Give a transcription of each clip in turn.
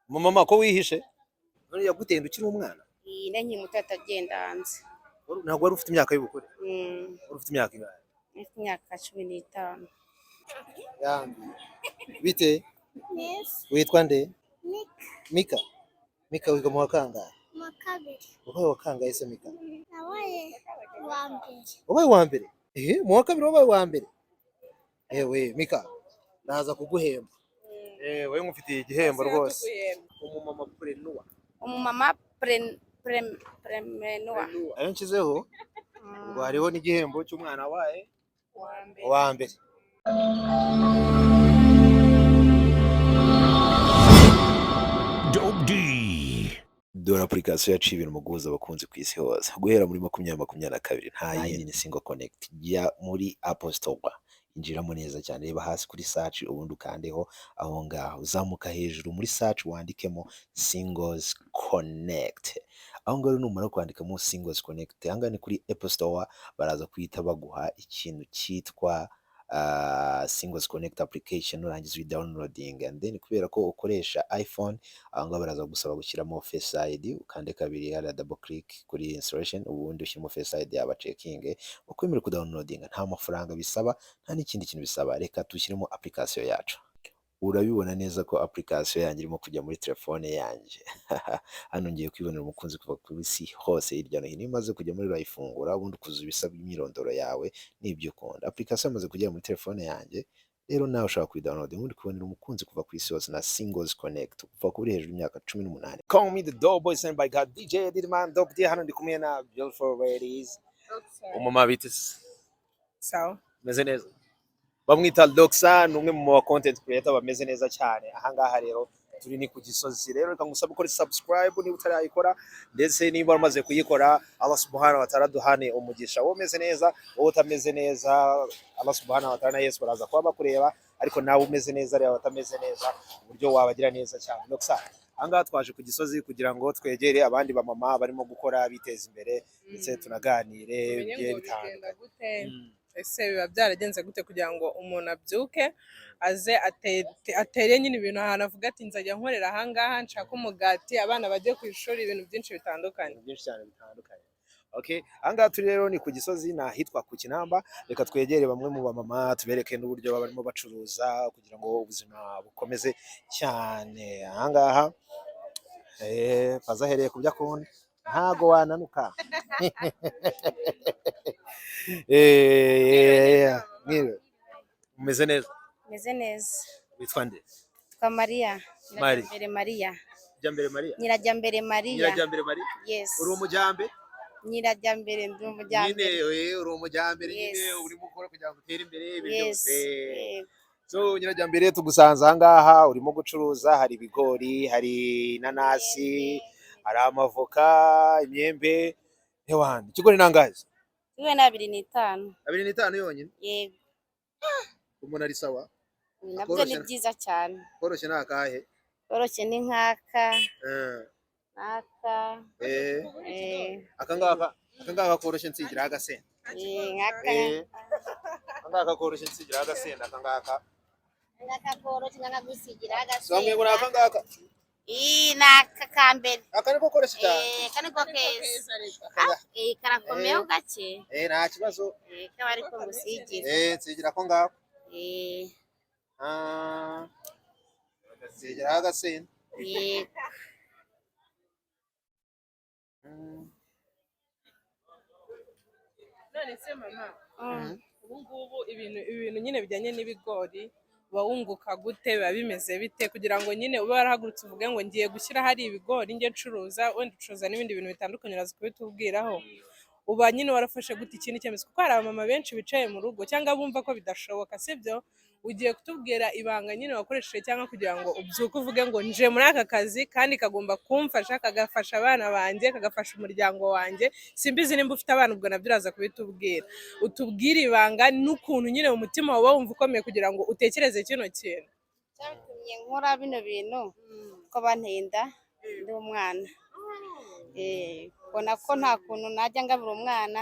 Mama, ko wihishe? None yaguteye inda ukiri umwana? Iyi nkiri muto, atagenda hanze. Ntabwo wari ufite imyaka y'ubukure? Mm. Wari ufite imyaka ingahe? Mfite imyaka 15. Yambi, bite? Neza. Witwa nde? Mika. Mika, Mika, wiga mu wa kangahe? Mu wa kabiri. Wabaye wa kangahe se, Mika? Nabaye uwa mbere. Wabaye uwa mbere? Mu wa kabiri wabaye uwa mbere. Ewe Mika, ndaza kuguhemba. Wowe ngufitiye igihembo rwose. Umumama preneur. Umumama preneur. Ayo nshyizeho, ubwo hariho n'igihembo cy'umwana wabaye uwa mbere. Dope D. Dore application yaciye ibintu mu guhuza abakunzi ku isi hose guhera muri 2022, nta yindi, ni Single Connect. Jya muri Apple Store, injiramo neza cyane, reba hasi kuri search, ubundi ukandeho aho ngaho, uzamuka hejuru muri search wandikemo Singles Connect. Aho ngaho numara kwandikamo Singles Connect, aha ngaha ni kuri Apple Store, baraza kuhita baguha ikintu cyitwa Singles Connect application, nurangiza uyi downloading. And then kubera ko ukoresha iPhone, aho ngaho baraza gusaba gushyiramo Face ID, ukande kabiri hariya, double click kuri installation, ubundi ushyiramo Face ID yaba checking, ukwemera kudownloadinga. Nta mafaranga bisaba, nta n'ikindi kintu bisaba. Reka dushyiremo application yacu. Urabibona neza ko application yanjye irimo kujya muri telefone yanjye. Hano ngiye kwibonera umukunzi kuva ku isi hose hirya no hino. Iyo umaze kujya muri, urayifungura, ubundi ukuzuza ibisabwa, imyirondoro yawe n'ibyo ukunda. Application yamaze kugera muri telefone yanjye. Rero nawe ushobora kuyidownload, ubundi kubonera umukunzi kuva ku isi hose na Singles Connect, kuva kuri hejuru y'imyaka 18. Call me the dope boy sent by God, DJ Didman Dope D. Hano ndi kumwe na beautiful ladies. Umumama, bite se? Sawa. Meze neza. Bamwita Doxa, ni umwe mu ba content creator bameze neza cyane. Ahangaha rero turi ni ku Gisozi. Rero reka ngusabe ukore subscribe niba utarayikora, ndetse niba wamaze kuyikora, Allah subhanahu wa ta'ala duhane umugisha. Wowe umeze neza, wowe utameze neza, Allah subhanahu wa ta'ala na Yesu baraza kuba bakureba, ariko nawe umeze neza, reba abatameze neza uburyo wabagira neza cyane. Doxa, ahangaha twaje ku Gisozi kugira ngo twegere abandi bamama barimo gukora biteza imbere, ndetse tunaganire Umenye bigiye ngo bigenda bitandukanye. gute? Ese biba byaragenze gute kugira ngo umuntu abyuke aze atere nyine ibintu ahantu, avuga ati: "Nzajya nkorera ahangaha, nshaka umugati, abana bajye ku ishuri," ibintu byinshi bitandukanye? Ibintu byinshi cyane bitandukanye. Okay, ahangaha turi rero ni ku Gisozi, ni ahitwa ku Kinamba. Reka twegere bamwe mu bamama, tubereke n'uburyo baba barimo bacuruza kugira ngo ubuzima bukomeze cyane. Ahangaha Faza ahereye ku byo akunda, ntago wananuka. Mwiriwe, mumeze neza? Meze neza. Witwa nde? Twa Mariya. Mari. Nyirajyambere Mariya. Jyambere Mariya? Nyirajyambere Mariya. Nyirajyambere Mariya? Yes. Uri umujyambere? Nyirajyambere, ndi Nyine. umujyambere. Uri umujyambere nyine. Yes. Urimo ukora kugira ngo utere imbere ibintu Yes. byose. Yego. So Nyirajyambere, tugusanze aha ngaha urimo gucuruza, hari ibigori, hari inanasi, hari amavoka, imyembe. Ewana, ikigori ni angahe? Iwe ni 25. 25 yonyine? Yego. Umuntu ari sawa? Nabyo ni Koroshye. byiza cyane. Koroshye ni akahe? Koroshye ni nk'aka n'aka. Aka ngaka, aka ngaka koroshye nsigiraho agasenda. Nk'aka. Aka ngaka koroshye nsigiraho agasenda, aka ngaka. Ngaka koroshye nkakagusigira So bamwe ngo ni aka ngaka. Ii, ni aka ka mbere. Aka niko koroshye cyane. Aka niko keza. Aka ngaka. Karakomeyeho gake. Nta kibazo. Kaba ariko ngusigira. Nsigira ako ngako. Ah, nsigiraho agasenda. Yego. None se mama, ubu ngubu ibintu nyine bijyanye n'ibigori uba wunguka gute? Biba bimeze bite kugira ngo nyine ube warahagurutse uvuge ngo ngiye gushyira hari ibigori njye ncuruza, wenda ucuruza n'ibindi bintu bitandukanye, uraza kubitubwiraho? Uba nyine warafashe gute ikindi cyemezo? Kuko hari abamama benshi bicaye mu rugo cyangwa bumva ko bidashoboka, sibyo? Ugiye kutubwira ibanga nyine wakoresheje cyangwa kugira ngo ubyuke uvuge ngo nje muri aka kazi kandi kagomba kumfasha, kagafasha abana banjye, kagafasha umuryango wanjye. Simbizi nimba ufite abana, ubwo nabyo uraza kubitubwira. Utubwire ibanga n'ukuntu nyine mu mutima wawe wumva ukomeye kugira ngo utekereze kino kintu. Cyatumye nkora bino bintu ko banteye inda ndi umwana. Mbona ko nta kuntu najya ngabura umwana.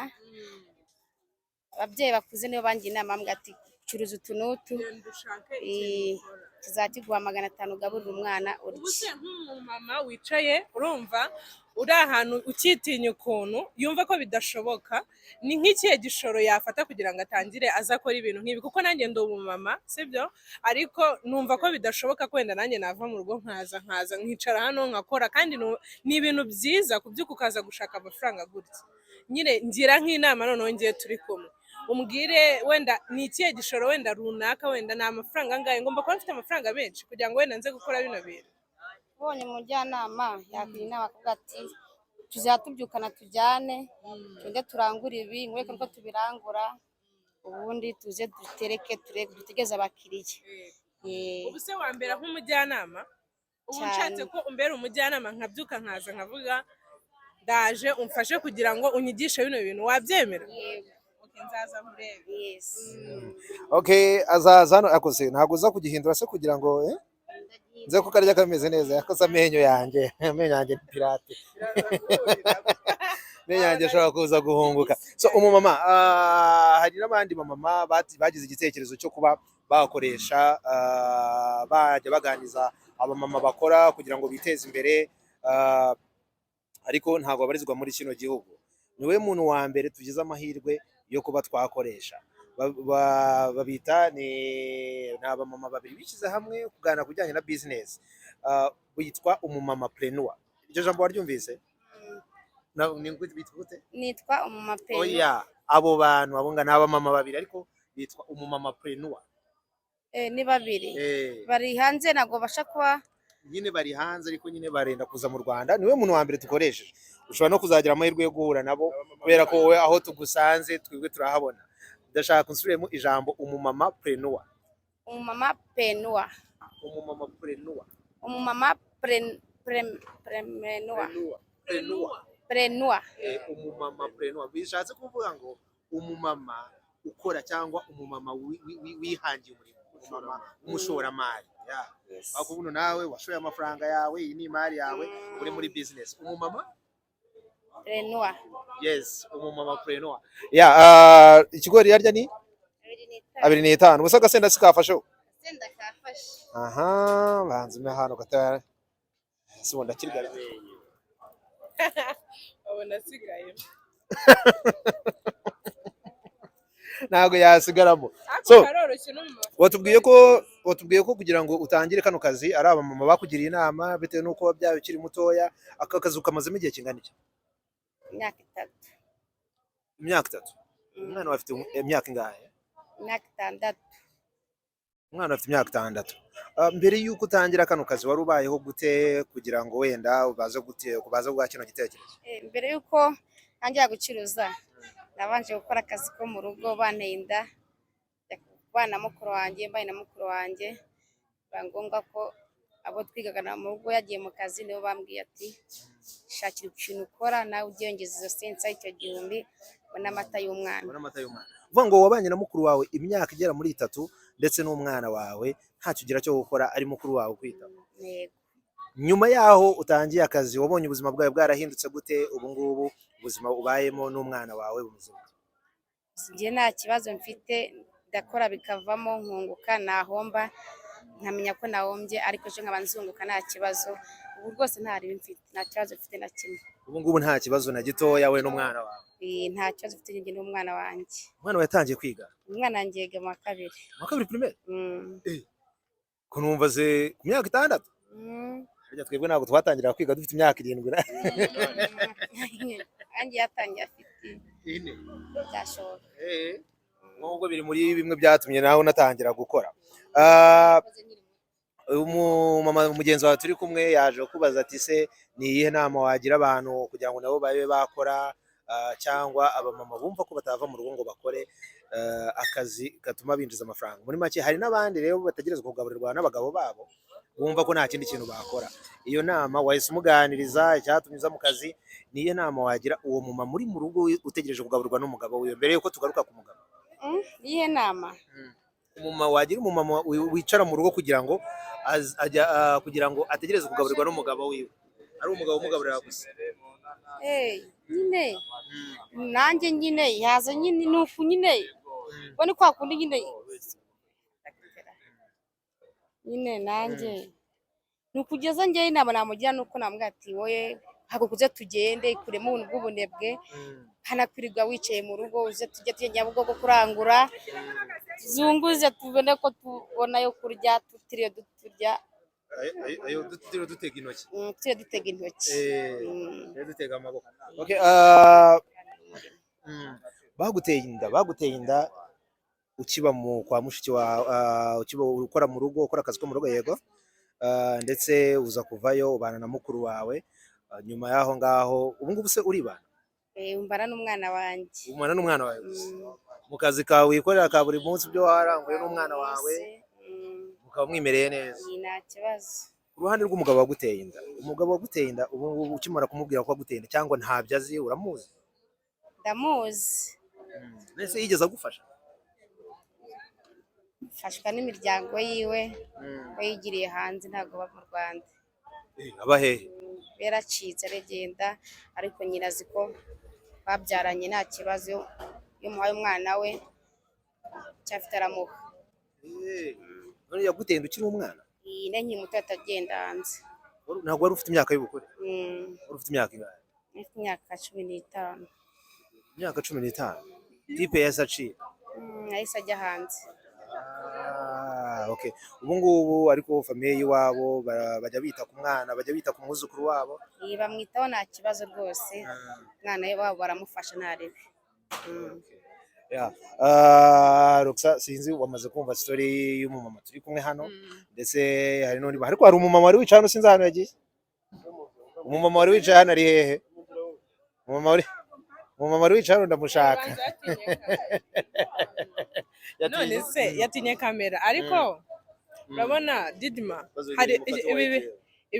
Ababyeyi bakuze nibo bangiye inama, bambwira ati Curuza utu n'utu, Genda ushake Eh, ikintu ukora. kizajya 500 ugaburira umwana Ubu urye. se nk'umumama wicaye, urumva uri ahantu ukitinya ukuntu yumva ko bidashoboka, ni nk'ikihe gishoro yafata kugira ngo atangire aze akora ibintu nk'ibi? Kuko nanjye ndi umumama, sibyo, ariko numva ko bidashoboka ko wenda nanjye nava mu rugo nkaza nkicara hano nkakora, kandi ni ibintu byiza kubyuka ukaza gushaka amafaranga gutya nyine. Ngira nk'inama noneho ngiye turi kumwe, umbwire wenda ni ikihe gishoro wenda runaka, wenda ni amafaranga angahe, ngomba kuba mfite amafaranga menshi kugira ngo wenda nze gukora bino bintu? Ubonye umujyanama yakugira inama akavuga ati tuzajya tubyukana tujyane, tugende turangure ibi, nkwereke uko tubirangura, ubundi tuze dutereke dutegereze abakiriya. Ubu se wambera nk'umujyanama ubu? Cyane. Nshatse ko umbera umujyanama, nkabyuka nkaza nkavuga ndaje umfashe kugira ngo unyigishe bino bintu, wabyemera? Yego. Okay, nzaza nkurebe. Yes. Okay, azaza hano akoze, ntabwo uza kugihindura se kugira ngo nze ko karya kameze neza? Yakoze amenyo yanjye, amenyo yanjye ni pirate, amenyo yanjye ashobora kuza guhunguka. So umumama, hari n'abandi bamama bagize igitekerezo cyo kuba bakoresha, bajya baganiza abamama bakora kugira ngo biteze imbere, ariko ntabwo babarizwa muri kino gihugu. Niwe muntu wa mbere tugize amahirwe yo kuba twakoresha. Babita ni abamama babiri bishyize hamwe kuganira ku bijyanye na business, bitwa umumama preneur. Iryo jambo waryumvise? Ni bitwa gute? Nitwa umumama preneur. Oya, abo bantu abo ngana ni abamama babiri, ariko bitwa umumama preneur. Ni babiri. Eh. Bari hanze, ntabwo babasha kuba. Nyine bari hanze, ariko nyine barenda kuza mu Rwanda. Niwe muntu wa mbere dukoresheje. Ushobora no kuzagira amahirwe yo guhura nabo, kubera ko wowe aho tugusanze twebwe turahabona. Ndashaka unsubiremo ijambo umumama preneur. Umumama preneur. Umumama preneur. Umumama preneur. Preneur. Preneur. Umumama preneur bishatse kuvuga ngo umumama ukora cyangwa umumama wihangiye umurimo, umumama w'umushoramari. Yeah. Ariko buno nawe washoye amafaranga yawe, iyi ni imari yawe, uri muri business. Umumama Preneur. Yes, umumama preneur. Yeah, ikigori yarya ni 25. 25. Ubusa agasenda sikafashe? Senda kafashe. Aha, banza ume hano gatoya. Ese ubu ndakirya? Babona asigaye. Ntabwo yasigaramo. Ariko So, karoroshye no mu mafaranga. watubwiye ko kugira ngo utangire kano kazi ari abamama bakugiriye inama bitewe n'uko wabyaye ukiri mutoya. Aka kazi ukamazemo igihe kingana iki? Imyaka 3. Imyaka 3? Umwana wawe afite imyaka ingahe? Imyaka 6. Umwana afite imyaka 6. Mbere y'uko utangira kano kazi wari ubayeho gute, kugira ngo wenda ubaze gute ubaze guha kino gitekerezo? Mbere y'uko ntangira gucuruza nabanje gukora akazi ko mu rugo, banteye inda, njya kubana na mukuru wanjye, mbaye na mukuru wanjye biba ngombwa ko abo twigaga mu rugo yagiye mu kazi, nibo bambwiye ati shakira ikintu ukora nawe ujye wongeza izo sensa, icyo gihumbi ubone amata y'umwana. Ubona amata y'umwana. Uvuga ngo wabanye na mukuru wawe imyaka igera muri 3, ndetse n'umwana wawe ntacyo ugira cyo gukora, ari mukuru wawe kwitaho? Yego. Nyuma yaho utangiye akazi wabonye ubuzima bwawe bwarahindutse gute? Ubu ngubu ubuzima ubayemo n'umwana wawe bumeze gute? Njye nta kibazo mfite, ndakora bikavamo nkunguka, nahomba nkamenya ko nahombye, ariko ejo nkaba nzunguka, nta kibazo. Ubu rwose nta ribi mfite, nta kibazo mfite na kimwe. Ubu ngubu nta kibazo na gitoya we n'umwana wawe? Nta kibazo mfite njye n'umwana wanjye. Umwana wawe yatangiye kwiga? Umwana wanjye yiga mu wa kabiri. Mu wa kabiri primaire? Mm. Ko numva ze ku myaka 6? Mm. Harya twebwe ntabwo twatangira kwiga dufite imyaka 7 na? Nanjye yatangiye afite 4. Byashoboka. Nk'ubwo biri muri bimwe byatumye nawe unatangira gukora. Nakoze nkiri muto. Umumama mugenzi wawe turi kumwe yaje kubaza ati se ni iyihe nama wagira abantu kugira ngo nabo babe bakora, cyangwa abamama bumva ko batava mu rugo ngo bakore akazi gatuma binjiza amafaranga? Muri make hari n'abandi rero bategerezwa kugaburirwa n'abagabo babo, bumva ko nta kindi kintu bakora. Iyo nama wahise umuganiriza icyatumye uza mu kazi. Ni iyihe nama wagira uwo mumama uri mu rugo utegereje kugaburirwa n'umugabo wiwe, mbere yuko tugaruka ku mugabo? Iyihe nama? Umumama wagira umumama wicara mu rugo kugira ngo ajya, kugira ngo ategereze kugaburirwa n'umugabo wiwe, ari umugabo umugaburira gusa. Nyine nanjye nyine yaza nyine nuku nyine ubwo ni kwa kundi nyine. Nyine nanjye ni ukugeza njyewe inama namugira nuko namubwira ati wowe haguruka uze tugende, ikuremo ubuntu bw'ubunebwe, hanakwirirwa wicaye mu rugo, uze tujye tujya Nyabugogo kurangura, tuzunguze tubone ko tubona ayo kurya tutiriwe turya, Ayo tutiriwe dutega intoki. Tutiriwe dutega intoki. Tutiriwe dutega amaboko. Okay, baguteye inda ukiba mu kwa mushiki wawe, ukiba ukora mu rugo, ukora akazi ko mu rugo, yego. Ndetse uza kuvayo ubana na mukuru wawe. Nyuma y'aho ngaho ubu ngubu se uribana? Mbana n'umwana wanjye. Ubana n'umwana wawe gusa? Mu kazi kawe wikorera ka buri munsi, ibyo waranguye n'umwana wawe, mukaba mwimereye neza? Nta kibazo. Ku ruhande rw'umugabo waguteye inda, umugabo waguteye inda ubu ngubu ukimara kumubwira ko waguteye inda, cyangwa ntabyo azi, uramuzi? Ndamuzi. Mbese yigeze agufasha? Mfashwa n'imiryango yiwe, we yigiriye hanze, ntabwo aba mu Rwanda. Aba hehe? Yaracitse aragenda, ariko nyina azi ko babyaranye, nta kibazo, iyo umuhaye umwana we icyo afite aramuha. None yaguteye inda ukiri umwana? Iyi nkiri muto atagenda hanze. Ntabwo wari ufite imyaka y'ubukure? Wari ufite imyaka ingahe? Mfite imyaka 15. Imyaka 15 tipe yahise aciye? Yahise ajya hanze. Okay. Ubu ngubu ariko famille y'iwabo bajya bita ku mwana, bajya bita ku mwuzukuru wabo? Bamwitaho nta kibazo rwose, umwana we wabo baramufasha ntarebe. Roxa, sinzi wamaze kumva story y'umumama turi kumwe hano, ndetse hari n'undi, ariko hari umumama wari wicaye hano, sinzi ahantu yagiye. Umumama wari wicaye hano ari hehe? Umumama wari wicaye hano ndamushaka. None se yatinye kamera? Ariko urabona Didima, hari ibi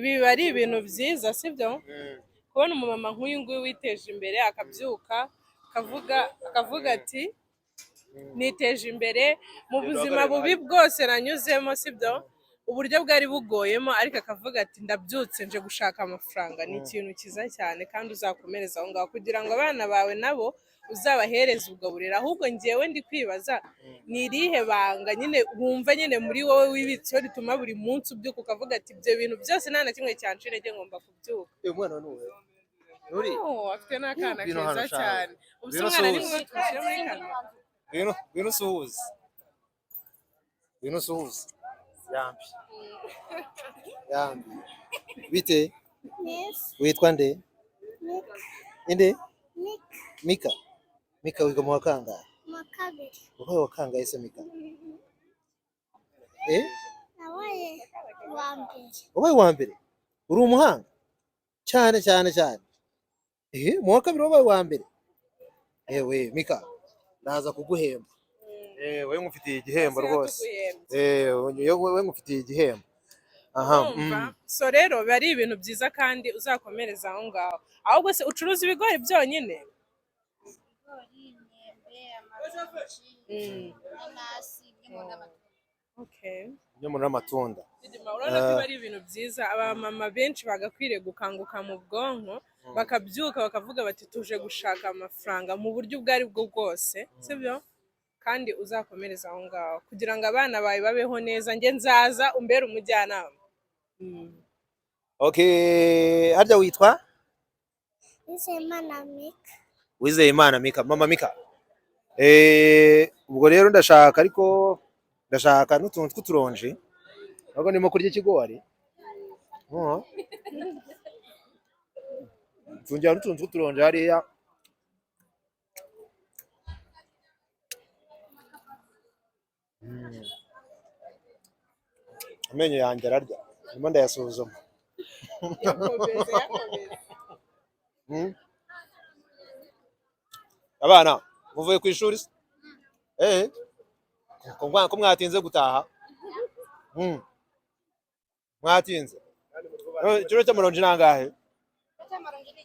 biba ari ibintu byiza, sibyo? Kubona umumama nk'uyu nguyu witeje imbere, akabyuka akavuga ati niteje imbere mu buzima bubi bwose nanyuzemo, sibyo? Uburyo bwari bugoyemo, ariko akavuga ati ndabyutse nje gushaka amafaranga, ni ikintu cyiza cyane, kandi uzakomereza aho ngaho kugira ngo abana bawe nabo uzabahereze ubwo burere. Ahubwo ngewe ndi kwibaza, ni irihe banga nyine wumva nyine muri wowe wibitseho rituma buri munsi ubyuka ukavuga ati ibyo bintu byose nta na kimwe cyancira intege, ngomba kubyuka? Umwana ni uwe? Afite n'akana keza cyane. Ubu umwana ni mwe tumushyira muri kamera. Ngwino usuhuze. Ngwino usuhuze. Yambi. Yambi. Bite? Witwa nde? Mika. Inde? Mika. Mika. Mika wiga mu wa kangahe? Mu wa kabiri. Wabaye wa kangahe se Mika? Nabaye uwa mbere. Wabaye uwa mbere? Uri umuhanga? Cyane cyane cyane. Mu wa kabiri wabaye uwa mbere. Ewe Mika, ndaza kuguhemba. Wewe ngufitiye igihembo rwose. Wewe ngufitiye igihembo. Aha. So rero biba ari ibintu byiza kandi uzakomereza aho ngaho. Ahubwo se ucuruza ibigori byonyine? Ibigori, imyembe, amaronji, inanasi, ibinyomoro n'amatunda. Okay. Ibinyomoro n'amatunda. Urabona ko ari ibintu byiza, abamama benshi bagakwiriye gukanguka mu bwonko, bakabyuka bakavuga bati tuje gushaka amafaranga mu buryo ubwo ari bwo bwose, sibyo? Kandi uzakomereza aho ngaho kugira ngo abana bawe babeho neza. Njye nzaza umbere umujyanama. Okay, harya witwa? Wizeyimana Mika. Wizeyimana Mika, mama Mika. Ubwo rero ndashaka, ariko ndashaka n'utuntu tw'uturonji. Ntabwo ndimo kurya ikigori. Tungira n'utuntu tw'uturonji hariya. Amenyo yanjye ararya, ndimo ndayasuzuma. Abana muvuye ku ishuri se? Ko mwatinze gutaha? Mwatinze. Ikiro cy'amaronji ni angahe? Cy'amaronji ni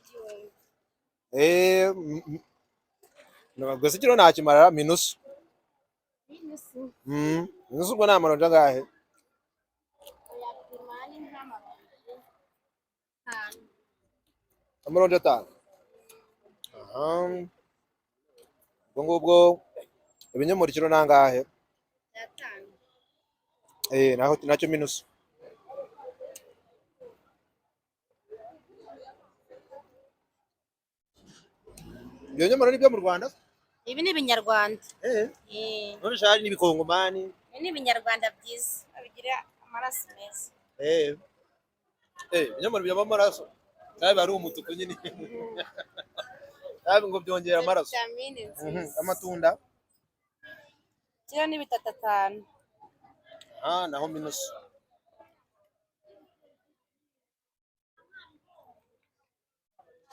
1000. Gusa ikiro ntakimara minusu. Minusu ubwo ni amaronji angahe? Amaronji 5. Aha. Ubwo ngubwo ibinyomoro ikiro ni angahe? Naho nacyo minusu. Ibyo binyomoro ni ibyo mu Rwanda? Ibi ni ibinyarwanda. Eh, Eh, none shari ni ibikongomani. ibi ni ibinyarwanda byiza bigira amaraso meza. Eh. Ibinyomoro byaba amaraso. Cyangwa ari umutuku nyine. Cyangwa ngo byongera amaraso. Vitamine nziza. Amatunda. Kiro ni 35. Ah, naho minusu.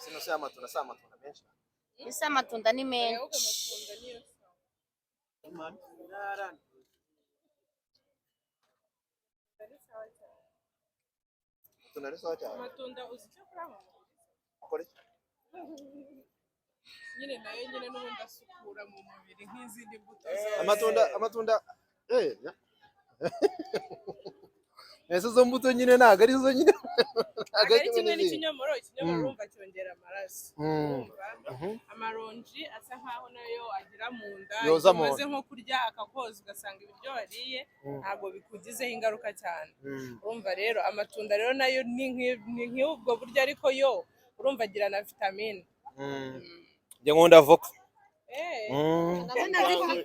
Sinusu y'amatunda si amatunda menshi. Ese amatunda ni menshi. Amatunda niyo Amatunda ni sawa cyane. amatunda uzi icyo akora mu mubiri? Akora iki? Nyine nayo nyine n'ubundi asukura mu mubiri nk'izindi mbuto zose. Amatunda ya. Ese izo mbuto nyine ntabwo ari zo nyine. Ntabwo ari kimwe n'izindi. n'ikinyomoro, ikinyomoro Mm. urumva cyongera amaraso. Mm. Urumva? Mhm. Amaronji asa nkaho nayo agira mu nda, Yoza iyo mu umaze nda. nko kurya akakoza ugasanga ibiryo wariye Mm. ntabwo bikugizeho ingaruka cyane. Mm. Urumva rero amatunda rero nayo ni nk'ubwo buryo, ariko yo urumva agira na vitamine. Mm. Njye nkunda avoka. Eh, Mm. Ndabona zifite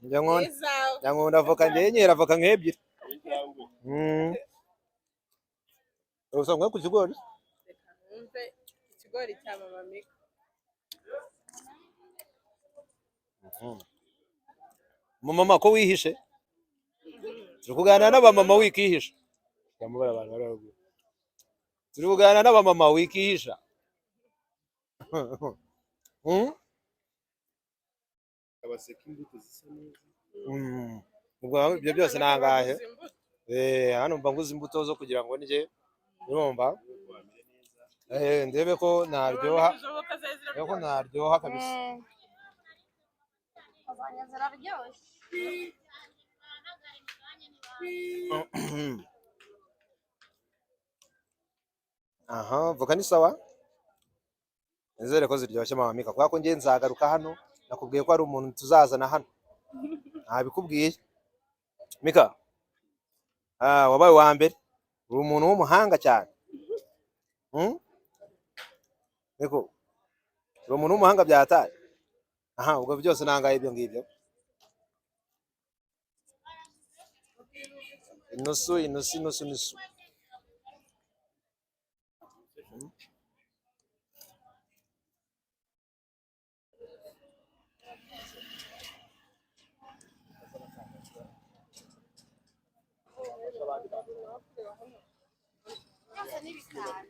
Njye nkunda izawe. njye nkunda avoka, njye nyera avoka nk'ebyiri. Mm. Usanga ku kigori? Reka numve ikigori cya mama Mika. Mama ko wihishe? Turi kuganira n'abamama wikihisha. Ndamubara abantu bari haruguru. Turi kuganira n'abamama wikihisha. Mm? Abaseka imbuto zisa neza. Mm. Ubwo ibyo byose ni angahe? Baguze imbuto. Hano mba nguze imbuto zo kugira ngo ndye. Urumva? Ndebe ko naryoha, Izo voka zari ndebe ko ziraryoha. naryoha kabisa. Zanjye ziraryoshye. Aha, voka ni sawa. Nizere ko ziryoshye mama Mika, kubera ko njye nzagaruka hano, nakubwiye ko hari umuntu tuzazana hano. Ntabikubwiye. Mika, ah, wabaye uwa mbere. Uri umuntu w'umuhanga cyane. Mm? Niko, uri umuntu w'umuhanga byataye. Aha, ubwo byose nangaye ibyo ngibyo. Inusu, inusu, inusu, inusu. Byose ni 5.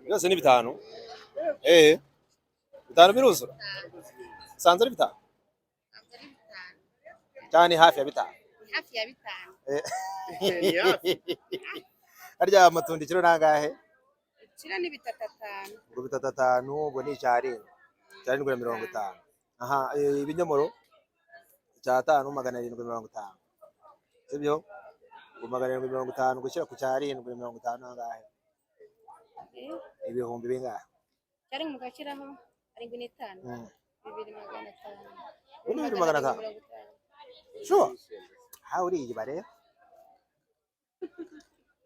Byose ni 5. 5 biruzura. Sanze ari 5. Ntabwo ari 5. Cyane hafi ya 5. Ni hafi ya 5. Harya amatunda ikiro nangahe? Ikiro ni 35. Ubwo 35, ubwo ni icyarindwi. 750. Aha, ibinyomoro 5 750. Sibyo? Ubwo 750 gushyira ku 750 nangahe? Ibihumbi bingahe? Cyari mu gakiraho 75. Mm. 2500. 2500. 750. Sure. Ha uriyiba rero.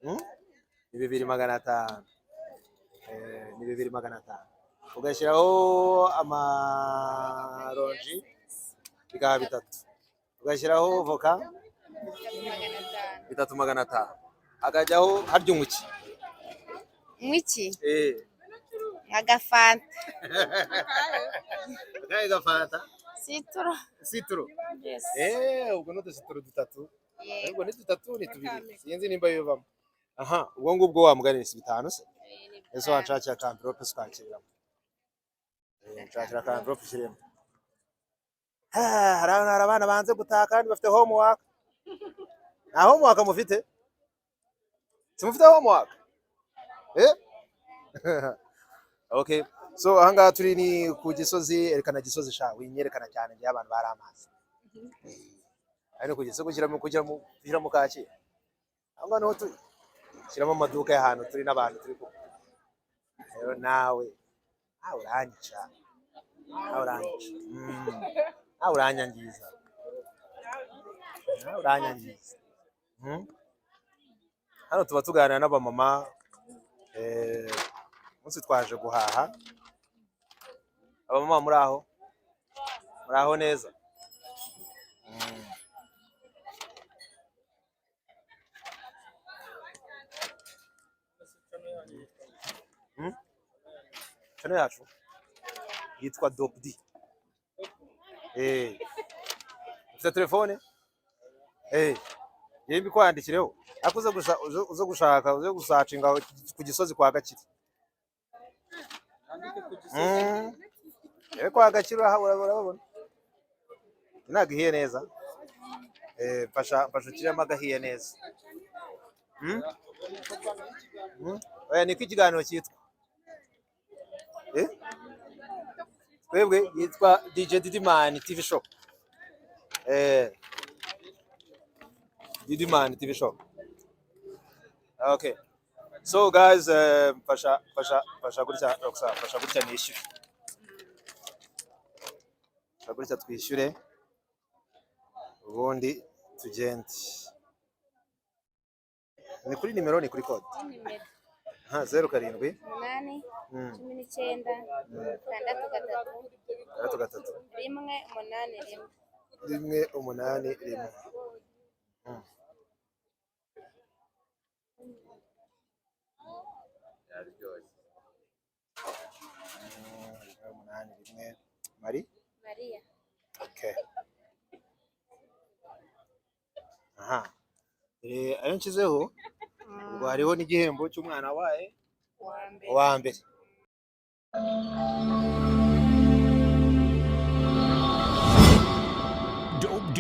Mm? Ni 2500. Ni 2500. Ugashyiraho amaronji bikaba 3. Ugashyiraho voka 3500. 3500. Hakajyaho harya umuki. Mwiki? Agafanta. Akahe gafanta? Sitoro. Sitoro. Yes. Ubwo ni udusitoro dutatu. Yego. Ubwo ni dutatu ni tubiri. Sinzi nimba bivamo. Aha, ubwo ngubwo wa mugani si 5 se? Ni Ese 5. wanshakira ka envelope twakiriramo. Nshakira ka envelope ushyiremo. Ah, hari abana banze gutaha kandi bafite homework. Nta homework mufite? Simufite homework? Eh? Okay. So ahangaha turi ni ku Gisozi, erekana Gisozi sha, winyerekana cyane ngiye abantu bari amazi. Ari ku Gisozi gushyiramo Kacyiru. Aho ngaho niho turi. Shyiramo amaduka y'ahantu turi n'abantu turi kumwe. Rero nawe uranyica. Nawe uranyica. Nawe uranyangiza. Nawe uranyangiza. Hano tuba tuganira n'abamama, umunsi twaje guhaha. Abamama muri aho? Muri aho neza? Channel yacu yitwa Dope D. Ufite telefone? Yewe mbikwandikireho. Ariko uze gusa uze gushaka uze gusacinga ku Gisozi kwa Gakire. Yewe kwa Gakire urababona. Ntabwo ihiye neza. Mfasha mfasha ukiremo agahiye neza. Oya, niko ikiganiro cyitwa. Twebwe yitwa DJ Didimani TV Show. Didimani TV Show. Okay. So guys, mfasha mfasha mfasha gutya Roxa, mfasha gutya nishyure. Mfasha gutya twishyure. Ubundi tugende. Ni kuri nimero, ni kuri code. Nimero Ha, 07 8 19 6 3 6 3 1 8 1. 1 8 1. 1 8 1. Mari? Mariya. Okay. Aha. Ayo nshyizeho ubwo hariho n'igihembo cy'umwana wabaye Uwa mbere. uwa mbere. Dope D.